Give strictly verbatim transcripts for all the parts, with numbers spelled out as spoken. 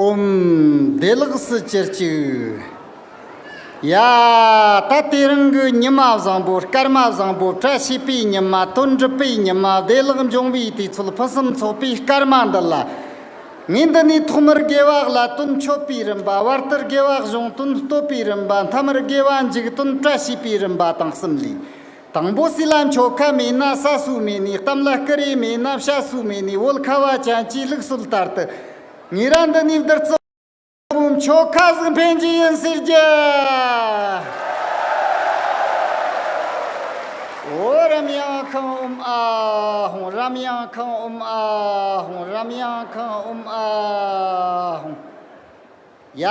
ཨོཾ་བདེ་ལེགས་སུ་གྱུར་ཅིག། ཡ། ད་དེ་རིང་གི་ཉི་མ་བཟང་པོ། སྐར་མ་བཟང་པོ། བཀྲ་ཤིས་པའི་ཉི་མ། དོན་འགྲུབ་པའི་ཉི་མ། བདེ་ལེགས་འབྱུང་བའི་དུས་ཚོད། ཕུན་སུམ་ཚོགས་པའི་སྐར་མ་འདི་ལ། ངས་འདི་ནས་ཐོག་མར་དགེ་བ་བླ་དོན་མཆོད་པའི་རིམ་པ། བར་དུ་དགེ་བ་གཞུང་དོན་བསྟོད་པའི་རིམ་པ། མཐའ་མར་དགེ་བ་མཇུག་དོན་བཀྲ་ཤིས་པའི་རིམ་པ་དང་གསུམ་ལས། དང་པོ་སྲིད་ལ་མཆོད་ཁ་མེད་ན་ཟ་སྲོལ་མེད་ནས། གཏམ་ལ་སྐུ་རེ་མེད་ན་བཤད་སྲོལ་མེད་ནས། བོད་ཁ་བ་ཅན་གྱི་ལུགས་སྲོལ་ལྟར་དུ། ངས་ར་འདི་ནས་བདུད་རྩི་མཆོད་ཁ་ཟིག་འཕེན་གྱི་ཡིན་ཟེར་རྒྱུ། ཨོ་རམ་ཡང་ཁང་ཨོམ་ཨ་ཧོང་། རམ་ཡང་ཁང་ཨོམ་ཨ་ཧོང་། རམ་ཡང་ཁང་ཨོམ་ཨ་ཧོང་། ཡ།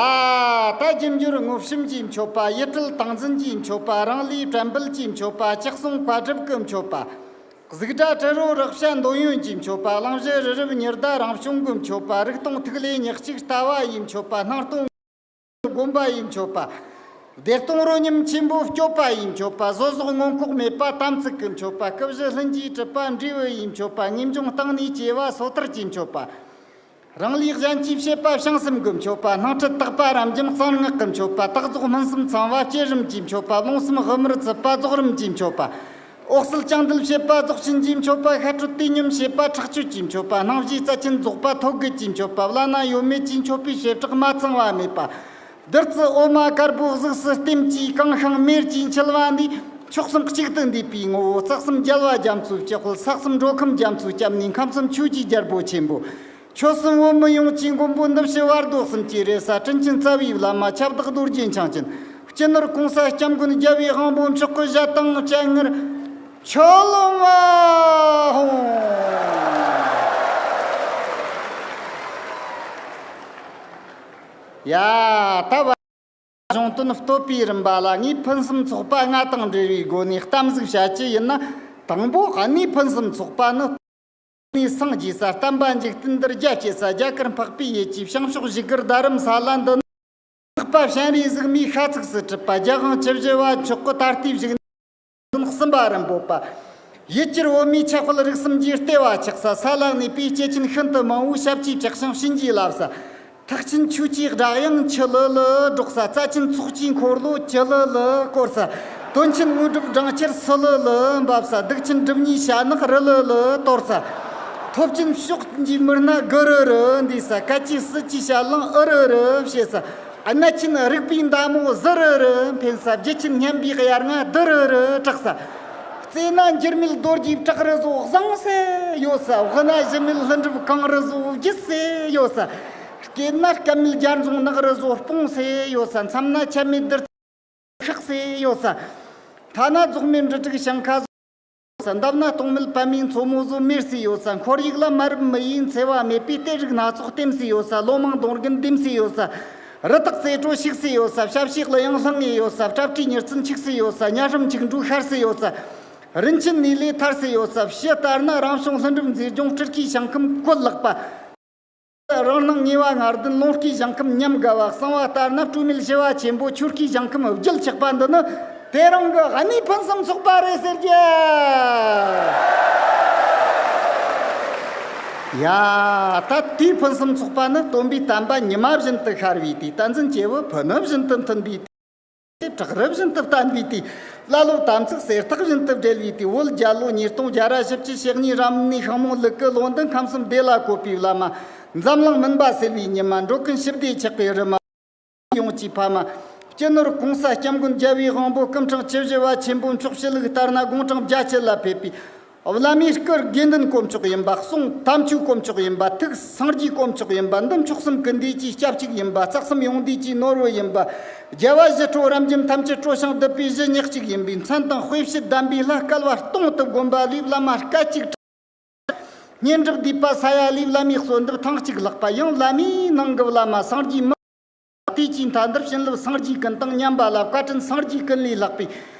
ད་རྒྱུ་འབྱོར་དངོས་བཤམས་ཀྱི་མཆོད་པ། ཡིད་སྤྲུལ་ཏིང་འཛིན་གྱི་མཆོད་པ། རང་ལུས་བྲན་འབུལ་གྱི་མཆོད་པ། ལྕགས་ཟུང་བཀའ་སྒྲུབ་ཀྱི་མཆོད་པ། གཟུགས་སྒྲ་དྲི་རོ་རེག་བྱ་འདོད་ཡོན་གྱི་མཆོད་པ། གླིང་བཞི་རི་རབ་ཉི་ཟླ་རང་བྱུང་གི་མཆོད་པ། རིག་སྟོང་ཐིག་ལེ་ཉག་གཅིག་ལྟ་བ་ཡི་མཆོད་པ། སྣང་སྟོང་སྒོམ་པ་ཡི་མཆོད་པ། བདེ་སྟོང་རོ་སྙོམས་ཆེན་པོ་སྤྱོད་པ་ཡི་མཆོད་པ། བཟོད་ཟོག་མངོན་ལྐོག་མེད་པ་དམ་ཚིག་གི་མཆོད་པ། སྐུ་བཞི་ལྷུན་གྱིས་གྲུབ་པ་འབྲས་བུ་ཡི་མཆོད་པ། ངེས་འབྱུང་སྟེང་ནས་སྐྱེ་བ་སོ་ཐར་གྱི་མཆོད་པ། རང་ལུས་གཞན་གྱིས་བྱེད་པ་བྱང་སེམས་ཀྱི་མཆོད་པ། སྣང་ཁྲིད་དག་པ་རབ་འབྱམས་གསང་སྔགས་ཀྱི་མཆོད་པ། རྟག་རྫོགས་སྨིན་གསུམ་ཚང་བ་བསྐྱེད་རིམ་གྱི་མཆོད་པ། རླུང་གསུམ་དབུ་མར་ཚུད་པ་རྫོགས་རིམ་གྱི་མཆོད་པ། འོད་གསལ་བཅིངས་འགྲོལ་བྱེད་པ་རྫོགས་ཆེན་གྱི་མཆོད་པ། ཤར་གྲོལ་དུས་མཉམ་བྱེད་པ་ཁྲག་གཅོད་ཀྱི་མཆོད་པ། སྣང་བཞིའི་རྩལ་ཆེན་རྫོགས་པ་ཐོད་རྒལ་གྱི་མཆོད་པ། བླ་ན་ཡོད་མེད་ཀྱི་མཆོད་པའི་བྱེ་བྲག་མ་ཚང་བ་མེད་པ། བདུད་རྩི་འོ་མ་དཀར་པོ་གཟུགས་སུ་ལྟེམ་གྱིས་གང་ཤིང་མེར་གྱིས་འཁྱིལ་བ་འདིས། མཆོག་གསུམ་གཅིག་ཏུ་འདུས་པའི་ངོ་བོ། རྩ་གསུམ་རྒྱལ་བ་རྒྱ་མཚོའི་སྤྱི་དཔལ། ས་གསུམ་འགྲོ་ཁམས་རྒྱ་མཚོའི་སྐྱབས་གནས། ཁམས་གསུམ་ཆོས་ཀྱི་རྒྱལ་པོ་ཆེན་པོ། ཆོས་གསུམ་བོད་མི་ཡོངས་ཀྱི་མགོན་པོ། འདི་ཕྱི་བར་དོ་གསུམ་གྱི་རེ་ས། དྲིན་ཅན་རྩ་བའི་བླ་མ། ཁྱབ་བདག་རྡོ་རྗེ་འཆང་ཆེན། སྤྱི་ནོར་གོང་ས་སྐྱབས་མགོན་རྒྱལ་བའི་དབང་པོ་མཆོག་གི་ཞལ་དང་སྤྱན་སྔར་ཆོས་ལོངས་པ་ཧོང་། ཡ། ད་བ། གཞུང་དོན་བསྟོད་པའི་རིམ་པ་ལ་ངས་ཕུན་སུམ་ཚོགས་པ་ལྔ་དང་འབྲེལ་བའི་སྒོ་ནས་གཏམ་ཟིག་བཤད་རྒྱུ་ཡིན་ན། དང་པོ་གནས་ཕུན་སུམ་ཚོགས་པ་ནི། ནས་སངས་རྒྱས་ས། བསྟན་པ་འཇིག་རྟེན་འདིར་རྒྱ་སྐྱེད་ས། རྒྱ་གར་འཕགས་པའི་ཡུལ་གྱི་བྱང་ཕྱོགས་བཞུགས་སྒར་རྡ་རམ་ས་ལ་འདི་ནི། འཕགས་པ་སྤྱན་རས་གཟིགས་མའི་ཤ་ཚུགས་སུ་གྲུབ་པ། རྒྱལ་དབང་བཅུ་བཞི་པ་མཆོག་གི་ད་ལྟའི་བཞུགས་གནས་གསུམ་པ་རིམ་པོད་པ། ཡུལ་གྱར་བོད་མིའི་ཆབ་དཔལ་རིག་གསུམ་གྱི་ལྟེ་བ་ཆགས་ས། ས་ལ་གནས་པའི་སྐྱེས་ཆེན་ཤིན་ཏུ་མང་བོའི་ཞབས་ཀྱིས་བཅགས་ཤིང་བྱིན་གྱིས་བརླབས་ས། ཐེག་ཆེན་ཆོས་ཀྱི་སྒྲ་དབྱངས་ཆི་ལི་ལི་སྒྲོག་ས། རྩ་ཆེན་ཚོགས་ཀྱི་འཁོར་ལོ་ཅི་ལི་ལི་བསྐོར་ས། དོན་ཆེན་དངོས་གྲུབ་སྦྲང་ཆར་སི་ལི་ལི་འབབ་ས། སྡིག་ཆེན་སྒྲིབ་གཉིས་ཞྭ་ནག་རི་ལི་ལི་གཏོར་ས། ཐོབ་ཆེན་ཕྱོགས་ཀྱི་མི་སྣ་གུ་རུ་རུ་འདུས་ས། སྐད་ཅིག་སྲིད་ཀྱི་ཞལ་ལུང་ཨུ་རུ་རུ་བྱེད་ས། གནད་ཆེན་རིག་པའི་མདའ་མོ་ཟུ་རུ་རུ་འཕེན་ས། རྒྱུད་ཆེན་སྙན་པའི་དབྱར་རྔ་དུ་རུ་རུ་གྲགས་ས། རྩེ་ན་འགྱུར་མེད་རྡོ་རྗེའི་བྲག་རི་བཟོ་བཟང་སེ་ཡོད་ས། དབུ་ན་གཞུ་མེད་ལྷུན་གྲུབ་གངས་རི་བཟོ་རྒྱས་སེ་ཡོད་ས། སྐེད་ན་སྐམ་མེད་རྒྱ་མཚོ་ནགས་རི་བཟོ་སྤུངས་སེ་ཡོད་ས། མཚམས་ན་ཆད་མེད་རྡུལ་ཤག་སེ་ཡོད་ས། མཐའ་ན་རྫོགས་མེད་འབྲུ་དྲུག་ཞིང་ཁ་བཟོ་ས། འདབས་ན་སྟོང་མེད་པདྨའི་མཚོ་མོ་བཟོ་མེར་སེ་ཡོད་ས། ཁོར་ཡུག་ལ་མ་རབས་མི་ཡི་འཚེ་བ་མེད་པའི་གཏེར་རིགས་སྣ་ཚོགས་ལྟེམ་སེ་ཡོད་ས། ལོ་མང་སྡོང་རྒན་ལྡེམ་སེ་ཡོད་ས། རི་དྭགས་རྩེ་དྲོ་ཞིག་སེ་ཡོད་ས། བྱ་བྱིའུ་གླུ་དབྱངས་ལྷང་ངེ་ཡོད་ས། བྲབ་ཁྲིའི་མྱུར་ཚད་འཁྱུག་སེ་ཡོད་ས། ཉ་སྲིན་འཁྱུག་འགྲོས་ཤར་སེ་ཡོད་ས། རིན་ཆེན་ནི་ལས་ཐར་སེ་ཡོད་ས། ཕྱི་ལྟར་ན་རང་བྱུང་ལྷུན་གྲུབ་མཛེས་ལྗོངས་སྤྲུལ་སྐུའི་ཞིང་ཁམས་བཀོད་ལེགས་པ། རང་སྣང་ངེས་པ་ལྔ་ལྡན་ལོངས་སྐུའི་ཞིང་ཁམས་ཉམས་དགའ་བ། གསང་བ་ལྟར་ན་སྤྲོས་མེད་ཞི་བ་ཆེན་པོ་ཆོས་སྐུའི་ཞིང་ཁམས་རྒྱུད་ཆགས་པ་འདི་ནི་དེ་རིང་གི་གནས་ཕུན་སུམ་ཚོགས་པ་རེད་ཟེར་རྒྱུ། ཡ། ད་དེའི་ཕུན་སུམ་ཚོགས་པ་ནི་སྟོན་པའི་བསྟན་པ་ཉི་མ་བཞིན་དུ་ཤར་བའི་དུས། བསྟན་འཛིན་སྐྱེས་བུ་ཕུ་ནུ་བཞིན་དུ་མཐུན་པའི་དུས། བྲག་རི་བཞིན་དུ་བརྟན་པའི་དུས། ཀླ་ཀློ་དམ་ཚིག་གསེར་ཐག་བཞིན་དུ་སྦྲེལ་བའི་དུས། བོད་རྒྱལ་ལོ་ཉིས་སྟོང་བརྒྱ་ར་བཞི་བཅུ་ཞེ་གཉིས་རབ་གནས་ཤིང་མོ་ལུག་གི་ལོ་འདི་ཁམས་གསུམ་བདེ་ལ་བཀོད་པའི་བླ་མ། འཛམ་གླིང་མུན་པ་སེལ་བའི་ཉི་མ། འགྲོ་ཀུན་ཞི་བདེ་ཆགས་པའི་རི་མ། ཡོངས་ཀྱི་ཕ་མ། སྤྱི་ནོར་གོང་ས་སྐྱབས་མགོན་རྒྱལ་བའི་དབང་པོ་སྐུ་ཕྲེང་བཅུ་བཞི་པ་ཆེན་པོ་མཆོག་ཕྱི་ལུགས་ལྟར་ན་དགུང་གྲངས་བརྒྱད་ཅུ་ལ་ཕེབས་པའི། བླ་མའི་སྐུ་དགེ་འདུན་དཀོན་མཆོག་ཡིན་པ། གསུང་དམ་ཆོས་དཀོན་མཆོག་ཡིན་པ། ཐུགས་སངས་རྒྱས་དཀོན་མཆོག་ཡིན་པ། འདི་མཆོག་གསུམ་ཀུན་འདུས་ཀྱི་སྐྱབས་གཅིག་ཡིན་པ། རྩ་གསུམ་ཡོངས་འདུས་ཀྱི་ནོར་བུ་ཡིན་པ། རྒྱལ་བ་ཞི་ཁྲོ་རབ་འབྱམས་ཐམས་ཅད་སྤྲོ་ཞིང་སྡུད་པའི་གཞི་ཉག་གཅིག་ཡིན་པའི་མཚན་དང་དཔེ་བྱད་ལྡན་པའི་ལྷ་སྐལ་བ་སྟོང་དུ་བསྒོམ་པ་ལས་བླ་མ་སྐད་ཅིག་བསྙེན་སྒྲུབ་བསྡུས་པ་ས་ཡ་ལས་བླ་མའི་གསོལ་འདེབས་ཐེངས་གཅིག་ལྷག་པ་ཡང་བླ་མའི་ནང་གི་བླ་མ་སངས་རྒྱས་མི། དུས་ཀྱི་མཐའ་འདིར་བྱིན་རླབས་སངས་རྒྱས་ཀུན་དང་མཉམ་པ་ལ་བཀའ་དྲིན་སངས་རྒྱས་ཀུན་ལས་ལྷག་པའི་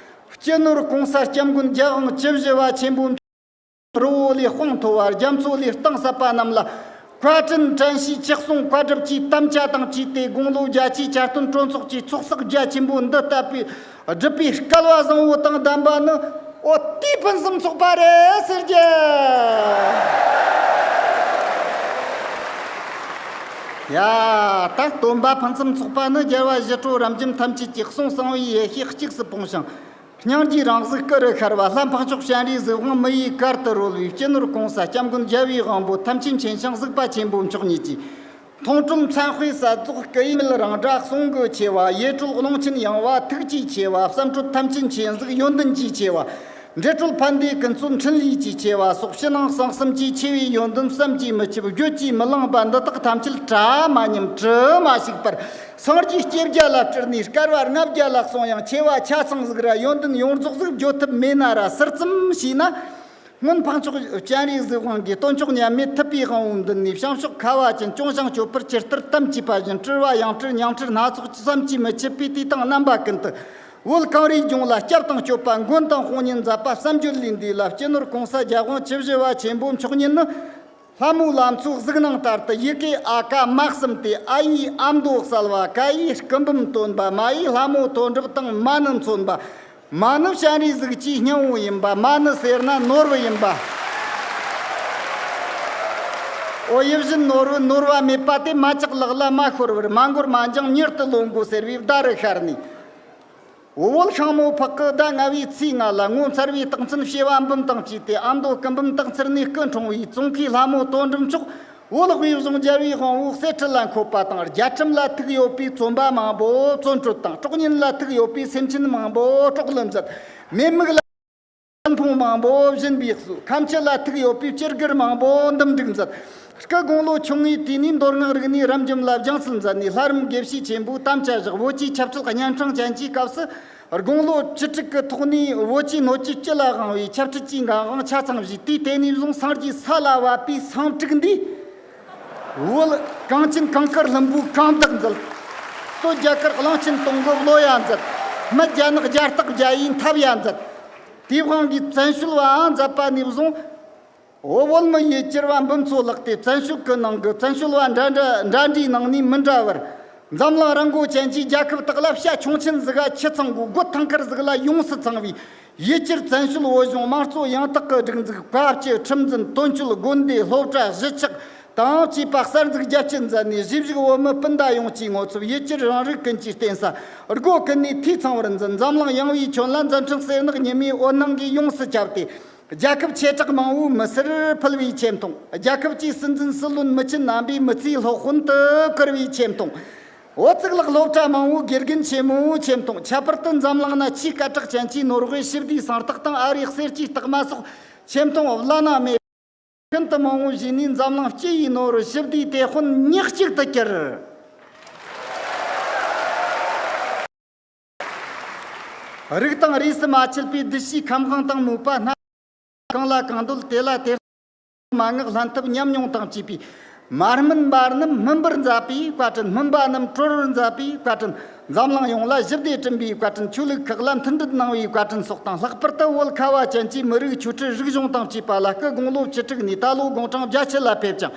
སྤྱི་ནོར་གོང་ས་སྐྱབས་མགོན་རྒྱལ་དབང་བཅུ་བཞི་པ་ཆེན་པོ། རི་བོ་ལས་དཔངས་མཐོ་བ་རྒྱ་མཚོ་ལས་གཏིང་ཟབ་པ་རྣམས་ལ་བཀའ་དྲིན་དྲན་ཤེས་ཆོས་གསུང་བཀའ་སྒྲུབ་ཀྱི་དམ་བཅའ་དང་བཅས་ཏེ་དགུང་ལོ་བརྒྱད་ཅུའི་གྱ་སྟོན་སྤྲོ་ཚོགས་ཀྱི་ཚོགས་བསགས་རྒྱ་ཆེན་པོ་འདི་ལྟ་བུའི་སྒྲུབ་པའི་སྐལ་བ་བཟང་བོ་དང་ལྡན་པ་ནི། འོ་དེའི་ཕུན་སུམ་ཚོགས་པ་རེད་ཟེར་རྒྱུ། ཡ། ད་སྟོན་པ་ཕུན་སུམ་ཚོགས་པ་ནི། རྒྱལ་བ་ཞི་ཁྲོ་རབ་འབྱམས་ཐམས་ཅད་ཀྱི། གསུང་གསང་བའི་ཡེ་ཤེས་གཅིག་སུ་སྤུངས་ཤིང་། སྙིང་རྗེའི་རང་གཟུགས་སྐུ་རུ་ཤར་བ། ལྷ་འཕགས་མཆོག་སྤྱན་རས་གཟིགས་དབང་མི་ཡི་གར་དུ་རོལ་བའི། སྤྱི་ནོར་གོང་ས་སྐྱབས་མགོན་རྒྱལ་བའི་དབང་པོ་ཐམས་ཅད་མཁྱེན་ཞིང་གཟིགས་པ་ཆེན་པོ་མཆོག་ཉིད་ཀྱིས། མཐོང་གྲོལ་མཚན་དཔེ་གསལ་རྫོགས་སྐུ་ཡི་མིག། རང་སྒྲ་གསུང་གི་ཆེ་བ། ཡེ་གྲོལ་ཀློང་ཆེན་ཡངས་པ་ཐུགས་ཀྱི་ཆེ་བ། བསམ་གྲུབ་ཐམས་ཅད་མཁྱེན་གཟིགས་ཡོན་ཏན་གྱི་ཆེ་བ། འབྲེལ་གྲོལ་ཕན་བདེ་ཀུན་སྩོལ་འཕྲིན་ལས་ཀྱི་ཆེ་བ་སོགས། ཕྱི་ནང་གསང་གསུམ་གྱི་ཆེ་བའི་ཡོན་ཏན་བསམ་གྱིས་མི་ཁྱབ། བརྗོད་ཀྱིས་མི་ལང་བ་འདི་དག་ཐམས་ཅད་གྲ་མ་ཉམས་དྲི་མ་ཞིག་པར། སངས་རྒྱས་སྐྱེ་བརྒྱ་ལ་སྤྲུལ་ནས། བསྐལ་པ་ལྔ་བརྒྱ་ལ་སོང་ཡང་། ཆེ་བ་ཆ་ཚང་ཟིག་ར་ཡོན་ཏན་ཡོངས་རྫོགས་ཟིག་བརྗོད་ཐབས་མེད་ན་ར། ཟུར་ཙམ་ཞུས་ན། སྔོན་འཕགས་མཆོག་སྤྱན་རས་གཟིགས་དབང་གིས། སྟོན་མཆོག་མཉམ་མེད་ཐུབ་པའི་དབང་པོའི་མདུན་ནས། བྱང་ཕྱོགས་ཁ་བ་ཅན་སྐྱོང་ཞིང་སྐྱོབ་པར་ཇི་ལྟར་དམ་བཅས་པ་བཞིན། སྤྲུལ་པ་ཡང་སྤྲུལ་ཉིང་སྤྲུལ་སྣ་ཚོགས་བསམ་གྱིས་མི་ཁྱབ་པའི་དུས་དང་རྣམ་པ་ཀུན་ཏུ། བོད་གངས་རིའི་ལྗོངས་ལ་སྐྱབས་དང་སྐྱོབ་པ། མགོན་དང་དཔུང་གཉེན་མཛད་པ། བསམ་བརྗོད་ལས་འདས་ལ། སྤྱི་ནོར་གོང་ས་རྒྱལ་དབང་བཅུ་བཞི་པ་ཆེན་པོ་མཆོག་ཉིད་ནི། ལྷ་མོའི་ལམ་མཚོའི་གཟུགས་སྣང་ལྟར་དུ། ཡི་གེ་ཨ་ཀ་མ་གསུམ་སྟེ། ཨ་ཡིས་ཨ་མདོ་གསལ་བ། ཀ་ཡིས་སྐུ་འབུམ་སྟོན་པ། མ་ཡིས་ལྷ་མོ་དོན་གྲུབ་དང་མ་ནི་མཚོན་པ། མ་ནི་སྤྱན་རས་གཟིགས་ཀྱི་སྙིང་པོ་ཡིན་པ། མ་ནི་ཟེར་ན་ནོར་བུ་ཡིན་པ། འོ། ཡིད་བཞིན་ནོར་བུ་ནོར་བ་མེད་པ་དེ། མ་ཆག་ལག་ལ་མ་ཤོར་བར། མ་འགོར་མ་འགྱངས་མྱུར་དུ་ལོངས་དགོས་ཟེར་བའི་བརྡ་རུ་ཤར་ནས། འོ། བོད་ཤིང་མོ་ཕག་གི་ཟླ་ལྔ་བའི་ཚེས་ལྔ་ལ། ངོ་མཚར་བའི་རྟགས་མཚན་བྱེ་བ་འབུམ་དང་བཅས་ཏེ། ཨ་མདོ་སྐུ་འབུམ་སྟག་འཚེར་ནས་སྐུ་འཁྲུངས་པའི་ཙོང་ཁའི་ལྷ་མོ་དོན་གྲུབ་མཆོག་བོད་དབུས་གཞུང་རྒྱལ་བའི་དབང་པོའི་གསེར་ཁྲི་ལ་འཁོད་པ་དང་། རྒྱ་ཁྲིམས་ལ་ཐུག་ཡོད་པའི་བཙོན་པ་མང་པོ་བཙོན་གྲོལ་དང་། གྲོགས་ཉིད་ལ་ཐུག་ཡོད་པའི་སེམས་ཅན་མང་པོ་གྲོགས་ལ་མཛད། མེ་མིག་ལ་ཕུང་མང་པོ་སྦྱིན་པའི་གསོས། ཁམས་སྤྱི་ལ་ཐུག་ཡོད་པའི་སྤྱི་སྒེར་མང་པོ་འདུམ་འགྲིག་མཛད། སྐུ་དགུང་ལོ་ཆུང་ངུའི་དུས་ནས་མདོ་སྔགས་རིག་གནས་རབ་འབྱམས་ལ་སྦྱངས་ཚུལ་མཛད་ནས། ལྷ་རམས་དགེ་བཤེས་ཆེན་པོའི་དམ་བཅའ་བཞག་བོད་ཀྱི་ཆབ་སྲིད་གཉན་འཕྲང་ཅན་གྱི་སྐབས་སུ། དགུང་ལོ་བཅུ་དྲུག་གི་ཐོག་ནས་བོད་ཀྱི་སྣོད་བཅུད་སྤྱི་ལ་དབང་བའི་ཆབ་སྲིད་ཀྱི་འགན་དབང་ཆ་ཚང་བཞེས་ཏེ། དེ་ནས་བཟུང་སངས་རྒྱས་ས་ལ་བབས་པའི་སེང་ཕྲུག་འདིས། བོད་གངས་ཅན་གངས་དཀར་ལྷུན་པོའི་གང་བདག་མཛད། སྟོད་རྒྱ་གར་གླང་ཆེན་སྟོང་གི་བློ་ཡ་མཛད། སྨད་རྒྱ་ནག་རྒྱ་སྟག་རྒྱ་ཡིས་འཐབ་ཡ་མཛད། དེའི་དབང་གིས་བཙན་བྱོལ་བའང་མཛད་པ་ནས་བཟུང་། འོ། བོད་མི་ཡུལ་གྱར་བ་འབུམ་ཚོ་ལྷག་སྟེ། བཙན་བྱོལ་གྱི་ནང་གི་བཙན་བྱོལ་བ་འདྲ་འདྲ་འདྲ་འདྲའི་ནང་ནས་མི་འདྲ་བར། འཛམ་གླིང་རང་མགོ་ཅན་གྱི་རྒྱལ་ཁབ་དག་ལ་བྱ་ཁྱུང་ཆེན་ཟིག་ག་ཁྱི་ཚང་གོ་སྒོ་ཐང་དཀར་ཟིག་ལ་ཡོངས་སུ་ཚང་བའི། ཡུལ་གྱར་བཙན་བྱོལ་བོད་གཞུང་དམངས་གཙོ་ཡང་དག་གི་སྒྲིག་འཛུགས། བཀའ་སྤྱི་ཁྲིམས་འཛིན་དོན་གཅོད་དགོན་སྡེ་སློབ་གྲྭ་གཞིས་ཆགས་དང་བཅས་པ་གསར་འཛུགས་རྒྱ་སྐྱེད་མཛད་ནས། གཞིས་བཞུགས་བོད་མི་སྤུན་ཟླ་ཡོངས་ཀྱི་ངོ་ཚབ་ཡུལ་གྱར་རང་རིགས་ཀུན་གྱི་རྟེན་ས་སྒོ་ཀུན་ནས་འཐུས་ཚང་བར་མཛད། འཛམ་གླིང་ཡངས་པའི་ཁྱོན་ལ་མཛད་འཕྲིན་གསེར་ནག་ཉི་མའི་འོད་སྣང་གིས་ཡོངས་སུ་ཁྱབ་སྟེ། རྒྱལ་ཁབ་ཆེ་གྲས་མང་པོའི་མི་སེར་ཕུལ་བའི་ཆེ་མཐོང་། རྒྱལ་ཁབ་ཀྱི་སྲིད་འཛིན་སྲིད་བློན་མི་ཆེན་རྣམ་པའི་མི་ཚེའི་སློབ་དཔོན་དུ་བཀུར་བའི་ཆེ་མཐོང་། འོ། གཙུག་ལག་སློབ་གྲྭ་མང་པོའི་དགེ་རྒན་ཆེན་མོའི་ཆེ་མཐོང་། ཁྱད་པར་དུ་འཛམ་གླིང་ན་ཆེས་སྐད་གྲགས་ཅན་གྱི་ནོར་ཝེ་ཞི་བདེའི་གསང་རྟགས་དང་། ཨ་རིའི་གསེར་གྱི་རྟགས་མ་སོགས་ཆེ་མཐོང་བླ་ན་མེད། ཤིན་ཏུ་མང་པོ་བཞེས་ནས། འཛམ་གླིང་སྤྱི་ཡི་ནོར་བུ་ཞི་བདེའི་དེད་དཔོན་ཉག་གཅིག་ཏུ་གྱུར། རིགས་དང་རིས་སུ་མ་ཆད་པའི་གདུལ་བྱའི་ཁམས་དབང་དང་མོས་པ་སྣ། གང་ལ་གང་འདོད་དེ་ལ་དེ། མན་ངག་ལྷན་ཐབས་ཉམས་མྱོང་དང་བཅས་པའི། མ་སྨིན་པ་རྣམས་སྨིན་པར་མཛད་པའི་བཀའ་དྲིན། སྨིན་པ་རྣམས་གྲོལ་བར་མཛད་པའི་བཀའ་དྲིན། འཛམ་གླིང་ཡོངས་ལ་ཞི་བདེ་བསྐྲུན་པའི་བཀའ་དྲིན། ཆོས་ལུགས་ཁག་ལ་མཐུན་སྒྲིལ་གནང་བའི་བཀའ་དྲིན་སོགས་དང་། ལྷག་པར་དུ་བོད་ཁ་བ་ཅན་གྱི་མི་རིགས་ཆོས་སྲིད་རིག་གཞུང་དང་བཅས་པ་ལ་སྐུ་དགུང་ལོ་བཅུ་དྲུག་ནས་ད་ལོ་དགུང་གྲངས་བརྒྱད་ཅུ་ལ་ཕེབས་ཀྱང་།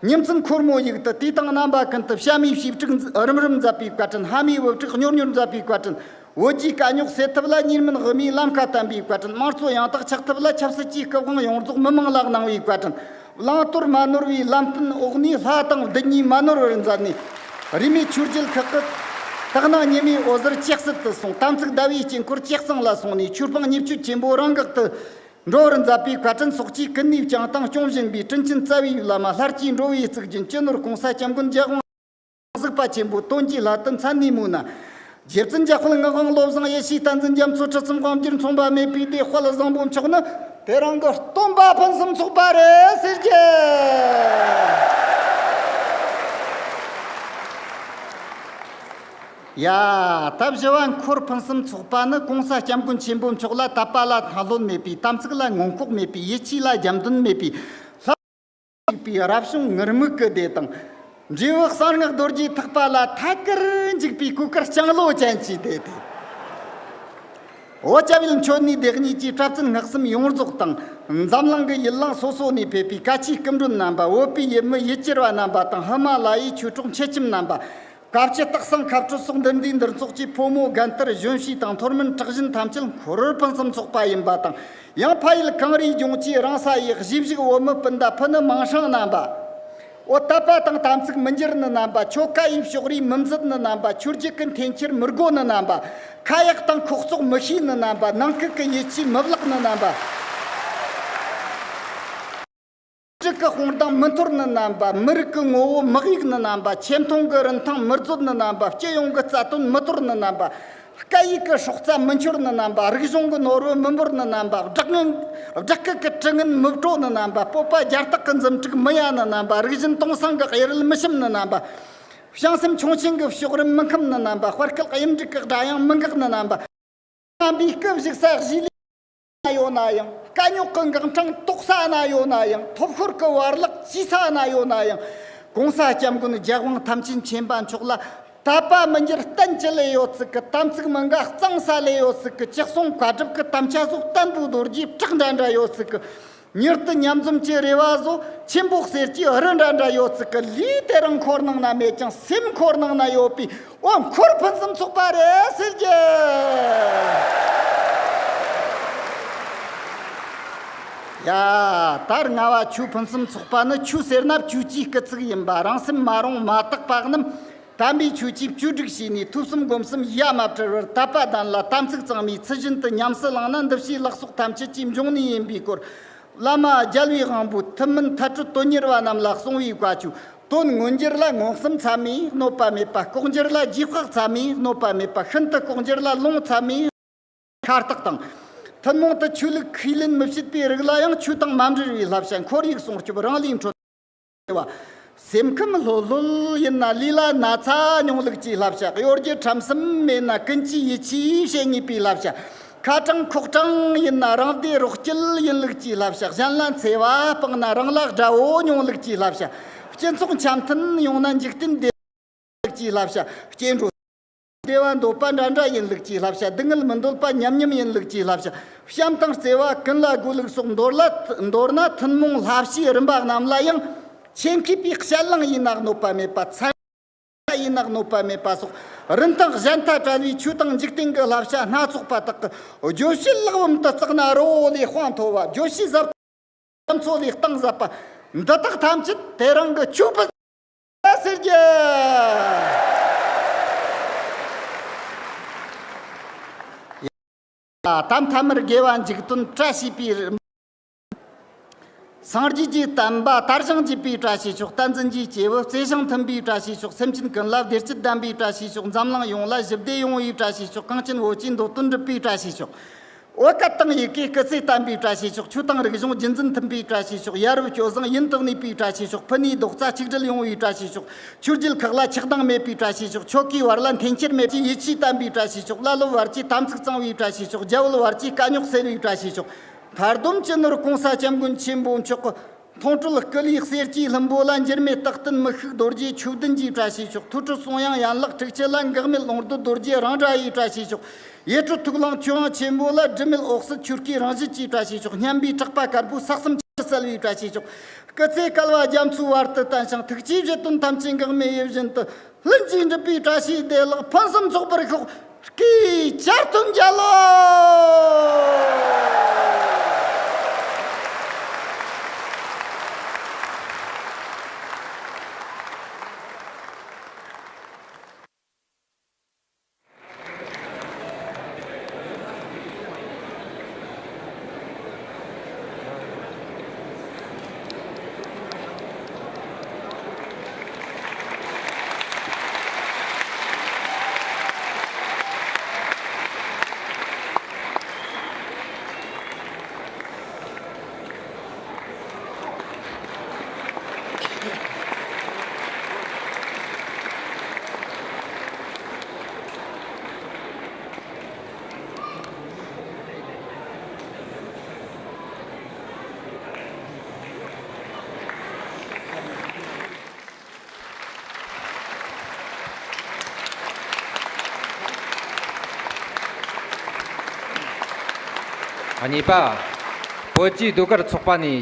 ཉིན་མཚན་འཁོར་མོ་ཡུག་ཏུ་དུས་དང་རྣམ་པ་ཀུན་ཏུ་བྱ་མའི་བྱིའུ་ཕྲུག་རིམ་རིམ་མཛད་པའི་བཀའ་དྲིན། ལྷ་མོའི་བུ་ཕྲུག་གཉོར་གཉོར་མཛད་པའི་བཀའ་དྲིན། བོད་ཀྱི་དཀའ་རྙོག་སེལ་ཐབས་ལ་གཉིས་སྨན་དབུ་མའི་ལམ་ཁ་བསྟན་པའི་བཀའ་དྲིན། དམངས་གཙོ་ཡང་དག་ཆགས་ཐབས་ལ་ཆབ་སྲིད་ཀྱི་སྐུ་དབང་ཡོངས་རྫོགས་མི་མང་ལ་གནང་བའི་བཀའ་དྲིན། བླང་དོར་མ་ནོར་བའི་ལམ་སྟོན་འོག་ནས་ལྷ་དང་བདུད་གཉིས་མ་ནོར་བར་མཛད་ནས། རིས་མེད་ཆོས་བརྒྱུད་ཁག་གི་དག་སྣང་ཉི་མའི་འོད་ཟེར་ཇེ་གསལ་དུ་སོང་། དམ་ཚིག་ཟླ་བའི་དཀྱིལ་འཁོར་ཇེ་གཙང་ལ་སོང་ནས། ཆོས་སྤང་ཉེས་སྤྱོད་ཆེན་པོ་རང་འགག་ཏུ་འགྲོ་བར་མཛད་པའི་བཀའ་དྲིན་སོགས་ཀྱིས་ཀུན་ནས་བསྐྱངས་དང་སྐྱོང་བཞིན་པའི་དྲིན་ཅན་རྩ་བའི་བླ་མ་ལྷར་བཅས་འགྲོ་བའི་གཙུག་རྒྱན་སྤྱི་ནོར་གོང་ས་སྐྱབས་མགོན་རྒྱལ་དབང་གཟིགས་པ་ཆེན་པོ་དོན་གྱི་ལྷ་དུ་མཚན་ནས་སྨོས་ན། རྗེ་བཙུན་འཇམ་དཔལ་ངག་དབང་བློ་བཟང་ཡེ་ཤེས་བསྟན་འཛིན་རྒྱ་མཚོ་ཁྲི་ཙམ་དབང་བསྒྱུར་མཚུངས་པ་མེད་པའི་སྡེ་དཔལ་བཟང་པོ་མཆོག་ནི་དེ་རིང་གི་སྟོན་པ་ཕུན་སུམ་ཚོགས་པ་རེད་ཟེར་གྱི། ཡ། ད་བཞི་བ་འཁོར་ཕུན་སུམ་ཚོགས་པ་ནི་གོང་ས་སྐྱབས་མགོན་ཆེན་པོ་མཆོག་ལ་དད་པ་ལ་མཐའ་ལྷོད་མེད་པའི། དམ་ཚིག་ལ་ངོ་ལྐོག་མེད་པའི། ཡིད་ཆེས་ལ་རྒྱབ་མདུན་མེད་པའི། ལྷ་འཇིགས་པའི་རབ་བྱུང་ངུར་སྨྲིག་གི་སྡེ་དང་། འབྲས་བུ་གསང་སྔགས་རྡོ་རྗེ་ཐེག་པ་ལ་ཐད་ཀར་འཇུག་པའི་གོས་དཀར་ལྕང་ལོ་ཅན་གྱི་སྡེ་སྟེ། འོ། ཅ་བའི་མཆོད་གནས་སྡེ་གཉིས་ཀྱི་གྲྭ་བཙུན་སྔགས་གསུམ་ཡོངས་རྫོགས་དང་། འཛམ་གླིང་གི་ཡུལ་ལུང་སོ་སོ་ནས་ཕེབས་པའི་བཀའ་ཆོས་སྐུ་མགྲོན་རྣམ་པ། བོད་པའི་ཡུལ་མི་ཡུལ་གྱར་བ་རྣམ་པ་དང་། ཧི་མ་ལ་ཡའི་ཆོས་གྲོགས་མཆེད་ཁྱིམ་རྣམ་པ། བཀའ་སྤྱི་སྟག་ཚང་མཁའ་སྤྲོད་སོགས་འདུ་འདུས་འདུ་ཚོགས་ཀྱི་ཕོ་མོ་རྒན་དར་གཞོན་བྱིས་དང་མཐོ་དམན་གྲགས་ཅན་ཐམས་ཅད་འཁོར་ཕུན་སུམ་ཚོགས་པ་ཡིན་པ་དང་། ཡང་ཕ་ཡུལ་གངས་རིའི་ལྗོངས་ཀྱི་རང་ས་ཡི་གཞིས་བཞུགས་བོད་མི་སྤུན་ཟླ་ཕུ་ནུ་མིང་སྲིང་རྣམ་པ། འོ། དད་པ་དང་དམ་ཚིག་མི་འགྱུར་ནི་རྣམ་པ། ཆོ་ག་ཡི་ཕྱོགས་རིས་མི་མཛད་ནི་རྣམ་པ། ཆོས་བརྒྱུད་ཀྱི་འཐེན་འཁྱེར་མི་དགོ་ནི་རྣམ་པ། ཁ་ཡག་དང་ཁོག་བཙོག་མི་ཤེས་ནི་རྣམ་པ། ནང་ཁུལ་གྱི་ཡིད་ཆེས་མི་བརླག་ནི་རྣམ་པ། སྤྱི་གི་དཔུང་གདང་མི་འཐོར་ནི་རྣམ་པ། མི་རིགས་ཀྱི་ངོ་བོ་མི་གཡུག་ནི་རྣམ་པ། ཁྱིམ་སྟོང་གི་རིན་ཐང་མི་རྫོགས་ནི་རྣམ་པ། སྤྱི་ཡོངས་ཀྱི་རྩ་དོན་མི་དོར་ནི་རྣམ་པ། སྐད་ཡིག་གི་སྲོག་རྩ་མི་འཆོར་ནི་རྣམ་པ། རིག་གཞུང་གི་ནོར་བུ་མི་འབོར་ནི་རྣམ་པ། སྦྲགས་ངན་སྦྲགས་སྐུད་ཀྱི་དྲི་ངན་མི་བྲོ་ནི་རྣམ་པ། སྤོབས་པ་རྒྱ་སྟག་གི་འཛུམ་དྲུག་མི་ཡལ་ནི་རྣམ་པ། རིག་གཞུང་སྟོང་སང་གི་གཡེར་རིལ་མི་ཞིམ་ནི་རྣམ་པ། བྱང་སེམས་ཁྱུང་ཆེན་གྱི་གཤོག་རིམ་མི་འཁུམ་ནི་རྣམ་པ། དཔའ་སྐད་གཡུ་འབྲུག་གི་སྒྲ་དབྱངས་མི་འགག་ནི་རྣམ་པ། རྣམ་པའི་སྐུ་བཞུགས་ས་གཞིས་ལུས་ན་ཡོད་ན་ཡང་། དཀའ་རྙོག་གི་འགག་འཕྲང་དོག་ས་ན་ཡོད་ན་ཡང་། ཐོབ་ཤོར་གྱི་བར་གླགས་ཅི་ས་ན་ཡོད་ན་ཡང་། གོང་ས་སྐྱབས་མགོན་རྒྱལ་དབང་ཐམས་ཅད་མཁྱེན་པ་མཆོག་ལ་དད་པ་མི་འགྱུར་བརྟན་ཅི་ལས་ཡོད་ཚིག་གི། དམ་ཚིག་མི་འགག་གཙང་ས་ལས་ཡོད་ཚིག་གི། ཅི་གསུང་བཀའ་སྒྲུབ་ཀྱི་དམ་བཅའ་སོགས་བརྟན་པོའི་རྡོ་རྗེའི་བྲག་འདྲ་འདྲ་ཡོད་ཚིག་གི། མྱུར་དུ་མཉམ་འཛོམས་ཀྱི་རེ་བ་བཟོ། ཆེན་པོ་གསེར་གྱི་རི་འདྲ་འདྲ་ཡོད་ཚིག་གི། ལུས་དེ་རིང་འཁོར་ནང་ན་མེད་ཀྱང་སེམས་འཁོར་ནང་ན་ཡོད་པའི། འོ། འཁོར་ཕུན་སུམ་ཚོགས་པ་རེད་ཟེར་གྱི། ཡ། ད་རེས་ང་བ་ཆོས་ཕུན་སུམ་ཚོགས་པ་ནི། ཆོས་ཟེར་ན་བཅུད་ཀྱི་སྐུལ་ཚིག་ཡིན་པ། རང་སེམས་མ་རུངས་མ་དག་པ་རྣམས་དམ་པའི་ཆོས་ཀྱིས་བཅོས་སྒྲིག་བྱས་ནས། ཐོས་བསམ་སྒོམ་གསུམ་ཡ་མ་བྲལ་བར་དད་པ་ལྡན་ལ་དམ་ཚིག་གཙང་མའི་ཚུལ་བཞིན་དུ་ཉམས་སུ་བླངས་ན། འདུ་བྱེད་ལག་སོགས་ཐམས་ཅད་ཀྱི་འབྱུང་གནས་ཡིན་པའི་སྐོར། བླ་མ་རྒྱལ་བའི་དབང་པོས་ཐུན་མིན་ཐར་གྲོལ་དོན་གཉེར་བ་རྣམས་ལ་གསུངས་པའི་བཀའ་ཆོས། དོན་མངོན་གྱུར་ལ་མངོན་སུམ་ཚད་མས་གནོད་པ་མེད་པ། ལྐོག་གྱུར་ལ་རྗེས་དཔག་ཚད་མས་གནོད་པ་མེད་པ། ཤིན་ཏུ་ལྐོག་གྱུར་ལ་ལུང་ཚད་མས་ཤ་སྟག་དང་། ཐུན་མོང་དུ་ཆོས་ལུགས་ཁས་ལེན་མི་བྱེད་པའི་རིགས་ལ་ཡང་ཆོས་དང་མ་འབྲེལ་བའི་བསླབ་བྱ། ཁོར་ཡུག་སྲུང་སྐྱོབ། རང་ལུས་འཕྲོད་བ། སེམས་ཁམས་ལྷོད་ལྷོད་ཡིན་ན་ལུས་ལ་ན་ཚ་མྱོང་ལུགས་ཀྱི་བསླབ་བྱ། གཡོ་སྒྱུ་ཁྲམ་གསུམ་མེད་ན་ཀུན་གྱིས་ཡིད་ཆེས་བྱེད་ངེས་པའི་བསླབ་བྱ། ཁ་དྲང་ཁོག་དྲང་ཡིན་ན་རང་བདེ་རོགས་སྐྱིད་ཡིན་ལུགས་ཀྱི་བསླབ་བྱ། གཞན་ལ་འཚེ་བ་སྤངས་ན་རང་ལ་དགྲ་བོ་མྱོང་ལུགས་ཀྱི་བསླབ་བྱ། སྤྱི་ཚོགས་འཆམ་མཐུན་ཡོང་ན་འཇིག་རྟེན་བདེ་ལུགས་ཀྱི་བསླབ་བྱ། སྐྱེ་འགྲོ་བདེ་བ་འདོད་པ་འདྲ་འདྲ་ཡིན་ལུགས་ཀྱི་བསླབ་བྱ། སྡུག་བསྔལ་མི་འདོད་པ་མཉམ་མཉམ་ཡིན་ལུགས་ཀྱི་བསླབ་བྱ། བྱམས་དང་བརྩེ་བ་ཀུན་ལ་དགོས་ལུགས་སོགས་མདོར་ལ་མདོར་ན་ཐུན་མོང་བསླབ་བྱའི་རིམ་པ་རྣམས་ལ་ཡང་ཆེད་མཁས་པའི་དཔྱད་གླེང་ཡིན་ན་གནོད་པ་མེད་པ། ཚན་རིག་ཡིན་ན་གནོད་པ་མེད་པ་སོགས་རིན་ཐང་གཞན་དང་བྲལ་བའི་ཆོས་དང་འཇིག་རྟེན་གྱི་བསླབ་བྱ་སྣ་ཚོགས་པ་དག་གི་བརྗོད་བྱའི་ལེགས་བམ་དུ་བརྩེགས་ན་རི་བོ་ལས་དཔངས་མཐོ་བ། བརྗོད་བྱའི་ཟབ་རྒྱ་མཚོ་ལས་གཏིང་ཟབ་པ། འདི་དག་ཐམས་ཅད་དེ་རང་གི་ཆོས་པུ་ཟེར་གྱི། ད་མཐའ་མར་དགེ་བ་མཇུག་དོན་བཀྲ་ཤིས་པའི། སངས་རྒྱས་ཀྱི་བསྟན་པ་དར་ཞིང་རྒྱས་པའི་བཀྲ་ཤིས་ཤོག། བསྟན་འཛིན་གྱི་སྐྱེས་བུ་བརྩེ་ཞིང་མཐུན་པའི་བཀྲ་ཤིས་ཤོག། སེམས་ཅན་ཀུན་ལ་བདེ་སྐྱིད་ལྡན་པའི་བཀྲ་ཤིས་ཤོག། འཛམ་གླིང་ཡོངས་ལ་ཞི་བདེ་ཡོང་བའི་བཀྲ་ཤིས་ཤོག། གངས་ཅན་བོད་ཀྱི་འདོད་དོན་འགྲུབ་པའི་བཀྲ་ཤིས་ཤོག། བོད་སྐད་དང་ཡི་གེ་སྐུ་ཚེ་བརྟན་པའི་བཀྲ་ཤིས་ཤོག། ཆོས་དང་རིག་གཞུང་རྒྱུན་འཛིན་མཐུན་པའི་བཀྲ་ཤིས་ཤོག། ཡ་རབས་སྤྱོད་བཟང་ཡུན་དུ་གནས་པའི་བཀྲ་ཤིས་ཤོག། ཕུ་ནུའི་རྡོག་རྩ་གཅིག་སྒྲིལ་ཡོང་བའི་བཀྲ་ཤིས་ཤོག། ཆོས་བརྒྱུད་ཁག་ལ་ཆགས་སྡང་མེད་པའི་བཀྲ་ཤིས་ཤོག། ཆོལ་ཁའི་བར་ལ་འཐེན་འཁྱེར་མེད་པའི་ཡིད་ཆེས་བརྟན་པའི་བཀྲ་ཤིས་ཤོག། བླ་སློབ་བར་གྱི་དམ་ཚིག་གཙང་བའི་བཀྲ་ཤིས་ཤོག། རྒྱ་བོད་བར་གྱི་དཀའ་རྙོག་སེལ་བའི་བཀྲ་ཤིས་ཤོག། མཐར་སྡོམ་སྤྱི་ནོར་༸གོང་ས་༸སྐྱབས་མགོན་ཆེན་པོ་མཆོག་གི་མཐོང་གྲོལ་སྐུ་ལུས་གསེར་གྱི་ལྷུན་པོ་ལ་འགྱུར་མེད་རྟག་བརྟན་མི་ཤིགས་རྡོ་རྗེ་ཆོས་བདུན་གྱི་བཀྲ་ཤིས་ཤོག། ཐུགས་སྤྲུལ་གསུང་དབྱངས་ཡན་ལག་དྲུག་ཅུ་ལ་འགག་མེད་ལོངས་སྤྲོད་རྡོ་རྗེ་རང་སྒྲ་ཡི་བཀྲ་ཤིས་ཤོག། ཡེ་གྲོལ་ཐུགས་ལོངས་ཆོས་དབྱིངས་ཆེན་པོ་ལ་སྒྲིབ་མེད་འོད་གསལ་ཆོས་སྐུའི་རང་བཞིན་གྱི་བཀྲ་ཤིས་ཤོག། སྙན་པའི་གྲགས་པ་དཀར་པོའི་ས་གསུམ་ཆར་གསལ་བའི་བཀྲ་ཤིས་ཤོག། སྐུ་ཚེ་བསྐལ་པ་རྒྱ་མཚོའི་བར་དུ་བརྟན་ཞིང་། ཐུགས་ཀྱི་བཞེད་དོན་ཐམས་ཅད་འགག་མེད་ཡིད་བཞིན་དུ། ལྷུན་གྱིས་འགྲུབ་པའི་བཀྲ་ཤིས་བདེ་ལེགས་ཕུན་སུམ་ཚོགས་པར་ཤོག། སྐུའི་གྱ་སྟོན་རྒྱལ་ལོ། གཉིས་པ། བོད་ཀྱི་ཟློས་གར་ཚོགས་པ་ནས་